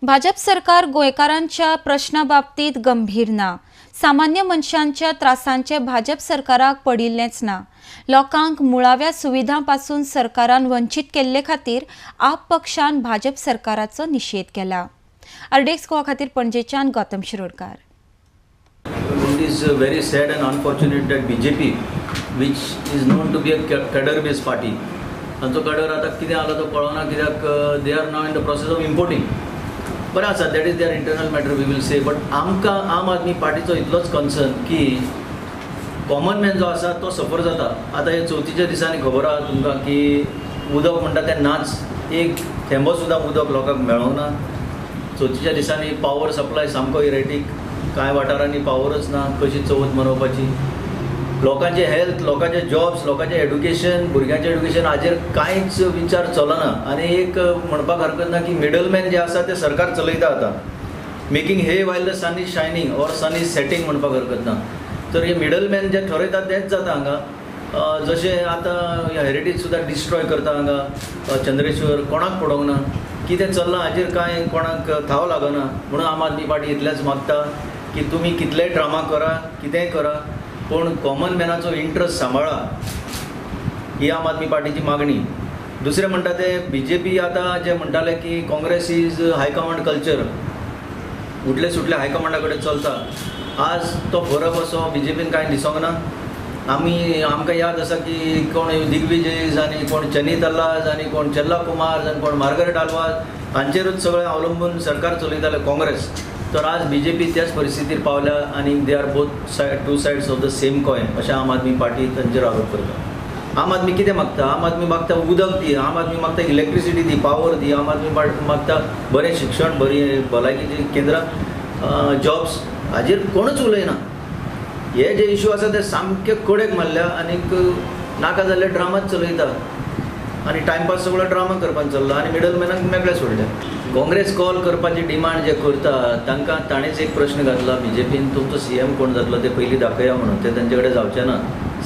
भाजप सरकार गोंयकारांच्या प्रश्ना बाबतीत गंभीर ना. सामान्य मनशांच्या त्रासांचे भाजप सरकाराक पडिल्लेंच ना. लोकांक मुळाव्या सुविधां पासून सरकारान वंचीत केल्ले खातीर आप पक्षान भाजप सरकाराचो निशेध केला. आरडीएक्स गोवा खातीर पणजेच्यान Gautam Shirodkar. It is very sad and unfortunate that BJP, which is known to be a cadre-based party, तांचो cadre आतां कितें आलो तो कळना, कित्याक they are now in the process of importing. बरें आसा, that is their internal matter, we will say. But आमकां आम आदमी पार्टीचो इतलोच कन्सर्न की कॉमन मॅन जो आसा तो सफर जाता. आतां हे चवथीच्या दिसांनी खबर आहा तुमकां की उदक म्हणटा तें नाच, एक थेंबो सुद्दां उदक लोकांक मेळोंक ना. चवथीच्या दिसांनी पावर सप्लाय सामको इरेटीक, कांय वाठारांनी पावरच ना. कशी चवथ मनोवपाची? लोकांचे हेल्थ, लोकांचे जॉब्स, लोकांचें एड्युकेशन, भुरग्यांचें एड्युकेशन हाजेर कांयच विचार चलना. आनी एक म्हणपाक हरकत ना की मिडलमॅन जे आसा ते सरकार चलयता आतां, making hay while the sun is shining or sun is setting म्हणपाक हरकत ना. तर हे मिडलमॅन जे ठरयतात तेंच जाता हांगा. जशें आतां हेरिटेज सुद्दां डिस्ट्रॉय करता हांगा चंद्रेश्वर, कोणाक पडोंक ना कितें चल्लां हाजेर कांय कोणाक थाव लागना. म्हणून आम आदमी पार्टी इतलेंच मागता की तुमी कितलेय ड्रामा करा, कितेंय करा, पूण कॉमन मॅनाचो इंट्रस्ट सांबाळा, ही आम आदमी पार्टीची मागणी. दुसरें म्हणटा ते बीजेपी आतां जे म्हणटाले की Congress is high command culture, उठले सुटले हायकमांडा कडेन चलता, आज तो फरक असो बीजेपीन कांय दिसोंक ना. आमी आमकां याद आसा की कोण दिग्विजय आनी कोण चनी तल्लाज आनी कोण चेल्ला कुमार आनी कोण मार्गरेट आल्वाज हांचेरूच सगळें अवलंबून सरकार चलयताले काँग्रेस. तर आज बीजेपी त्याच परिस्थितीर पावल्या आनी they are both side two sides of the same coin अशें आम आदमी पार्टी तांचेर आरोप करता. आम आदमी कितें मागता? आम आदमी मागता उदक दी, आम आदमी मागता इलेक्ट्रिसिटी दी, पावर दी, आम आदमी मागता बरें शिक्षण, बरी भलायकीचीं केंद्रां, जॉब्स. हाजेर कोणूच उलयना. हे जे इशू आसा ते सामके कडेक मारल्या आनीक नाका जाल्ले ड्रामाच चलयता आनी टायमपास सगळो ड्रामा करपाक चल्ला आनी मिडलमॅनाक मेकळे सोडले. काँग्रेस कॉल करपाची डिमांड जे करता तांकां ताणेंच एक प्रश्न घातला बीजेपीन, तुमचो सीएम कोण जातलो ते पयलीं दाखया म्हणून, ते तांचे कडेन जावचें ना.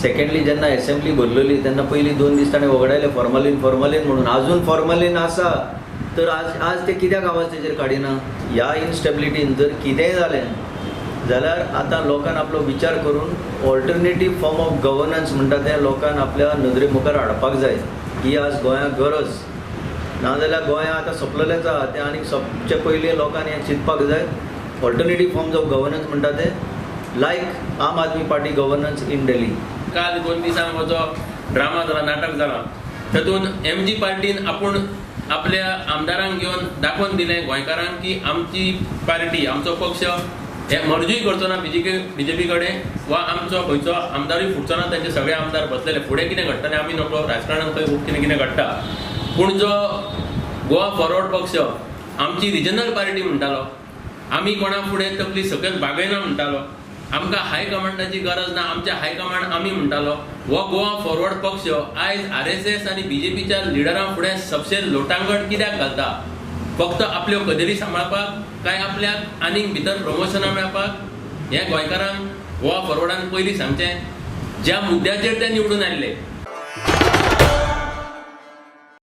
सेकेंडली, जेन्ना एसेंब्ली भरलेली तेन्ना पयलीं 2 दीस ताणें वगडायले फॉर्मालीन फॉर्मालीन म्हणून, आजून फॉर्मालीन आसा. तर आज आज ते कित्याक आवाज तेजेर काडिना? ह्या इनस्टेबिलिटीन जर कितेंय जालें जाल्यार आतां लोकान आपलो विचार करून ऑल्टरनेटीव फॉर्म ऑफ गवर्नन्स म्हणटा तें लोकान आपल्या नदरे मुखार हाडपाक जाय. ही आज गोंयांक गरज, नाजाल्यार गोंया आतां सोंपलेलेंच आहा तें. आनीक सोंपचे पयलीं लोकांनी हें चिंतपाक जाय, ऑल्टरनेटीव फॉर्म्स ऑफ गवर्नन्स म्हणटा तें लायक Aam Aadmi Party governance in Delhi. काल 2 दिसांक जो ड्रामा जाला, नाटक जाला, तातूंत एमजी पार्टीन आपूण आपल्या आमदारांक घेवन दाखोवन दिलें गोंयकारांक की आमची पार्टी, आमचो पक्ष हे मर्जूय करचो ना बीजेपी कडेन वा आमचो खंयचो आमदारूय फुटचो ना. तांचे सगळे आमदार बसलेले, फुडें कितें घडटलें आमी नकळो, राजकारणांत खंय खूब कितें कितें घडटा. पूण जो गोवा फॉरवर्ड पक्ष आमची रिजनल पार्टी म्हणटालो, आमी कोणा फुडें तकली सकयल बागयना म्हणटालो, आमकां हायकमांडाची गरज ना, आमचे हायकमांड आमी म्हणटालो, हो गोवा फॉरवर्ड पक्ष आयज आरएसएस आनी बीजेपीच्या लिडरां फुडें सबसे लोटांगण कित्याक घालता? फक्त आपल्यो कदेली सांबाळपाक काय आपल्याक आनीक भितर प्रमोशनां मेळपाक? हें गोंयकारांक गोवा फॉरवर्डान पयलीं सांगचें. ज्या मुद्द्याचेर ते निवडून आयिल्ले